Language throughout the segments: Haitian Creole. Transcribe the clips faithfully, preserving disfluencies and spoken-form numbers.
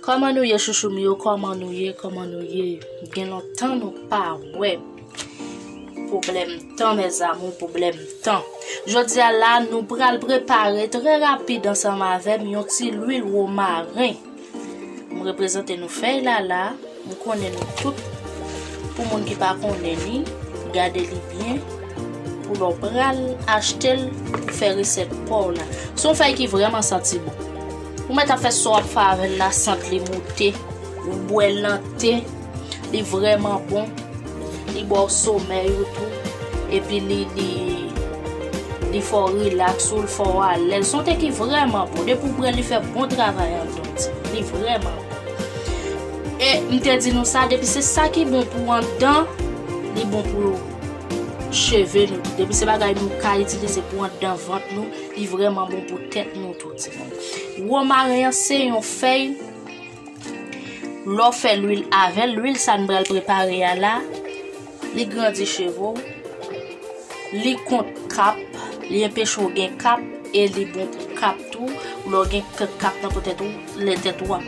Kòman nou ye, chouchou m yo? Kòman nou ye? Kòman nou ye? Gen lontan nou pa wè. Pwoblèm tan, mes amours, pwoblèm tan. Jodi a la, nou pral prepare trè rapid ansanm avè m yon ti lwil womaren. M reprezante nou fèy la la. M konnen nou tout. Pou moun ki pa konnen li, gade li byen. Pou lè w pral achte l, pou fè resèt pa w la. Se yon fèy ki vrèman santi bon. Ou mèt ap fè sa w ap fè avè l la, sant li moute. Ou bwè l nan te. Li vrèman bon. Li ba w somèy ou tou. Epi li, li, li fè w rilaks ou, li fè w alèz. Se yon te ki vrèman bon. Depi w pran li fè bon travay anndan w, li vrèman bon. E m te di nou sa, depi se sa ki bon pou anndan, li bon pou cheve nou tou. Depi se bagay nou ka itilize pou anndan vant nou, li vrèman bon pou tèt nou tou, timoun. Womaren an se yon fèy, lè w fè lwil avè l, lwil sa n pral prepare a la, li grandi cheve w, li kont kap, li enpeche w gen kap, e li bon pou kap tou. Lè w gen k-, kap nan po tèt ou, lè tèt ou ap,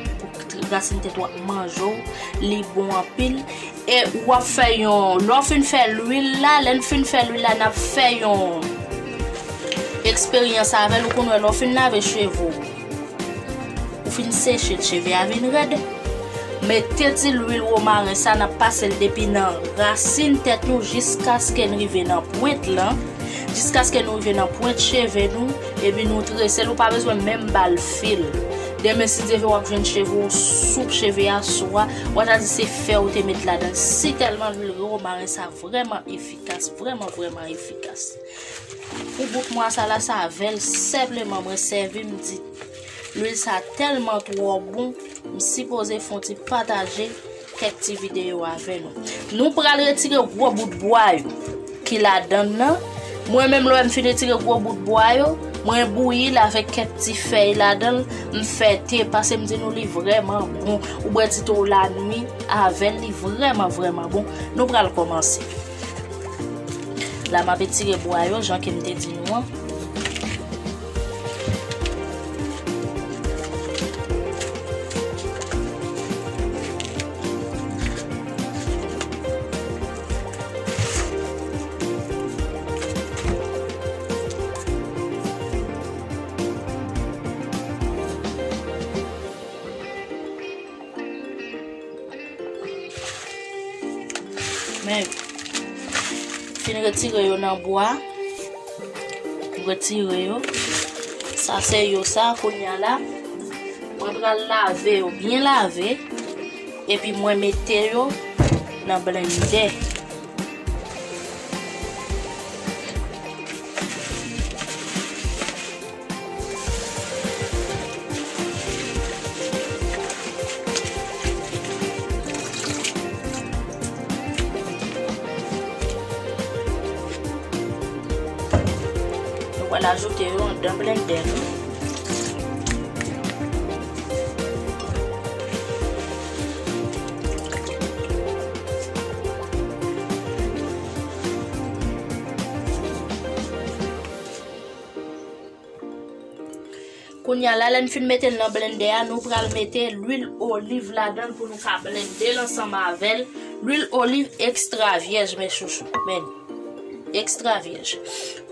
rasin tèt ou ap manje w, li bon anpil. E w ap fè yon, lè w fin fè lwil la, lè n fin fè lwil la, n ap fè yon eksperyans avè l. Ou konn wè, lè w fin lave cheve w, ou fin seche l, cheve a vin rèd. Mete ti lwil womaren sa, n ap pase l depi nan rasin tèt nou jiskaske n rive nan pwent lan, jiskaske nou rive nan pwent cheve nou, epi nou trese l, ou pa bezwen menm ba l fil. Demen, si Dye vle, w ap jwenn cheve w soup, cheve a swa, w a ta di se fè ou te met ladan l. Si tèlman lwil womaren sa vrèman efikas, vrèman, vrèman efikas. Pou bout mwa sa la, se avè l senpleman mwen sèvi, m di, lwil sa tèlman twò bon, m sipoze fè yon ti pataje kèk ti videyo avè nou. Nou pral retire gwo bout bwa yo ki ladan l nan. Mwen menm, lè m fin retire gwo bout bwa yo, mwen bouyi l avèk kèk ti fèy ladan l, m fè te, paske m di nou li vrèman bon. Ou bwè ti te w lannuit avè l, li vrèman, vrèman bon. Nou pral kòmanse. La, m ap etire bwa yo, jan ke m te di nou an. Men, fin retire yo nan bwa. Retire yo. Sa se yo sa, kounye a la. Mwen pral lave yo, byen lave. Epi mwen mete yo nan blendè. Nou pral ajoute yo anndan blendè nou. Kounye a la, lè n fin mete l nan blendè a, nou pral mete lwil oliv ladan l pou nou ka blende l ansanm avè l. Lwil oliv ekstra vyèj, mes chouchous. Men, ekstra vyèj.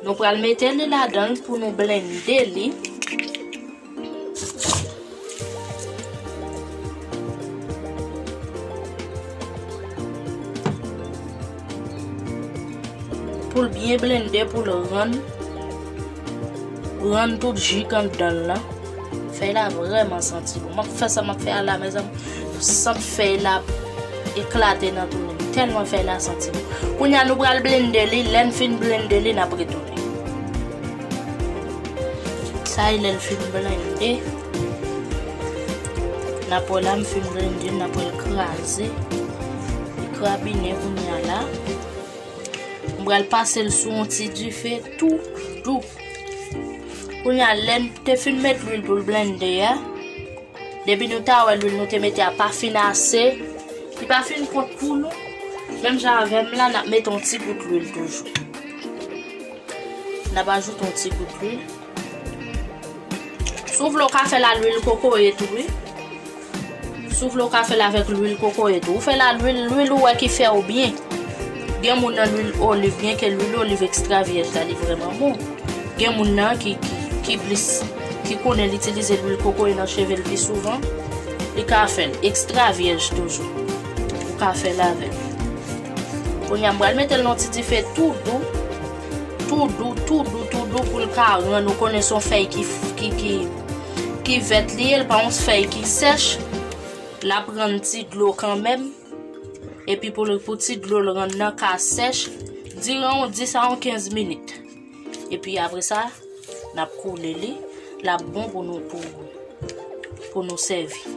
Nou pral mete li ladan l pou nou blende li. Pou l byen blende, pou l rann, rann tout ji k anndan l lan. Fèy la vrèman santi bon. M ap fè sa m ap fè a la, mezanmi. Sant fèy la ap eklate nan tounen m. Tèlman fèy la santi bon. Kounye a, nou pral blende li. Lè n fin blende li, n ap retounen. Sa e lè l fin blende. N ap wè la, m fin blende, n ap wè l kraze. Li krabinen kounye a la. M pral pase l sou yon ti dife tou dou. Kounye a, lè n te fin met lwil pou l blende a, depi nou ta wè lwil nou te mete a pa fin ase, li pa fin kont pou nou, menm jan avè m la, n ap mete yon ti gout lwil toujou. N ap ajoute yon ti gout lwil. Si w vle, w ka fè l a lwil kokoye tou, wi. Si w vle, w ka fè l avèk lwil kokoye tou. Ou fè l a lwil, lwil ou wè ki fè w byen. Gen moun nan lwil oliv, byenke lwil oliv ekstra vyèj la, li vrèman bon. Gen moun nan ki, ki, ki plis, ki konnen l itilize lwil kokoye nan cheve l pi souvan, li ka fè l ekstra vyèj toujou. Ou ka fè l avè l. Kounye a, m pral mete l nan ti dife tou dou, tou dou, tou dou, tou dou pou l ka rann. Ou konnen se yon fèy ki, ki, ki, ki vèt li ye, l pa yon fèy ki sèch. L ap rann ti dlo kanmenm. Epi pou, pou ti dlo l rann nan ka sèch diran yon dis a yon kenz minit. Epi apre sa, n ap koule li. L ap bon pou nou, pou, pou nou sèvi.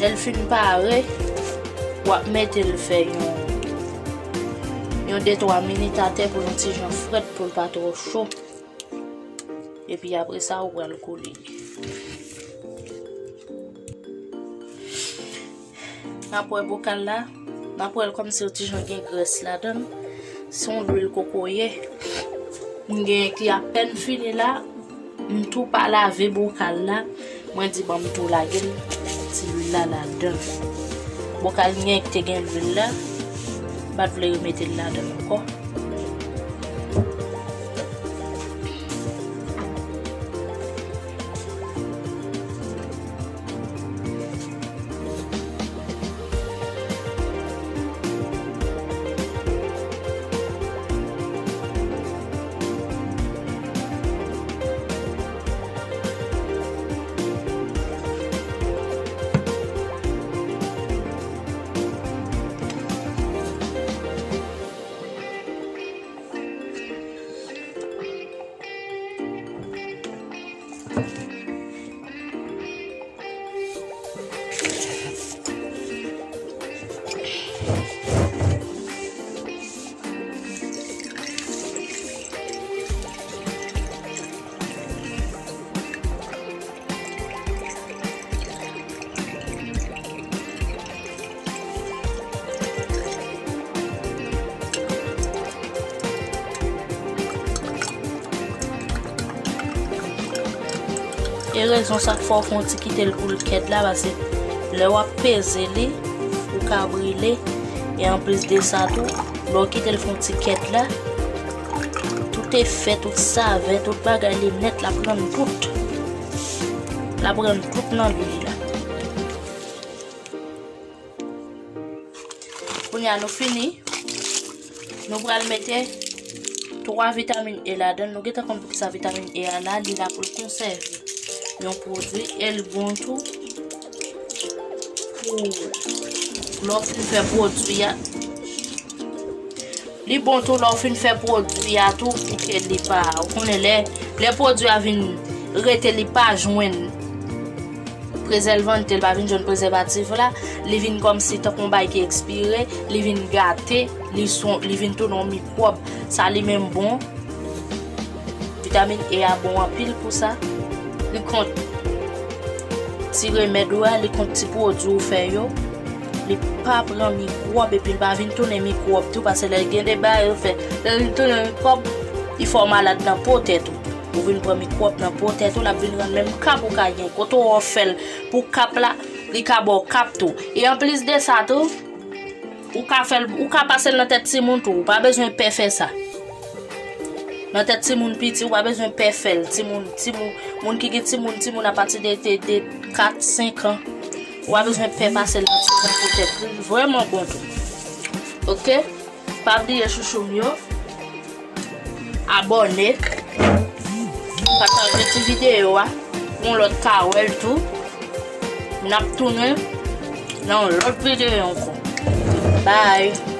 Lè l fin pare, w ap mete l fè yon, yon de twa minit atè pou l yon ti jan frèt, pou l pa twò cho. Epi apre sa, ou pral koule li. N ap wè bokal la, n ap wè l kòmsi yon ti jan gen grès ladan l. Se yon lwil kokoye. M gen ki apèn fini la. M tou pa lave bokal la. Mwen di, "Ban m tou lage l, ti lwil la ladan l." Bokal m gen ki te gen lwil la, m pa t vle remete l ladan l ankò. E rezon sa k fè w fè yon ti kite l pou l kèt la, paske lè w ap peze li, ou ka brile. E anplis de sa tou, lè w kite l fè yon ti kèt la, tout efè, tout savè, tout bagay li nèt, l ap rann tout. L ap rann tout nan lwil la. Kounye a nou fini. Nou pral mete twa vitamin E ladan l. Nou gentan konn poukisa vitamin E a la, li la pou l konsève yon pwodui e l bon tou pou lè w fin fè pwodui a. Li bon tou lè w fin fè pwodui a tou pou ke li pa, ou konnen lè, lè pwodui a vin rete, li pa jwenn prezèvan, li pa vin jwenn prezèvatif la, li vin kòmsi tankou yon bagay ki ekspire, li vin gate, li son, li vin tounen yon mikwòb. Sa li menm bon. Vitamin E a bon anpil pou sa. Li kont ti remèd ou a, li kont ti pwodui ou fè yo. Li pa pran mikwòb epi li pa vin tounen mikwòb tou, paske lè gen de bagay yo fè, lè li tounen mikwòb, li fè w malad nan po tèt ou. Ou vin pran mikwòb nan po tèt ou, l ap vin rann menm kap ou ka gen. Kote w fè l pou kap la, li ka ba w kap tou. E anplis de sa tou, ou ka fè l, ou ka pase l nan tèt timoun tou. Ou pa bezwen pè fè sa. Nan tèt timoun piti, ou pa bezwen pè fè l. Timoun, timoun, moun ki gen timoun, timoun apati de, de, de kat, senk an. Ou pa bezwen pè pase l nan timoun pou tèt li. Li vrèman bon tou. Oke? Pa bliye chouchou m yo. Abòne. Pataje ti videyo a pou yon lòt ka wè l tou. N ap tounen nan yon lòt videyo ankò. Bye.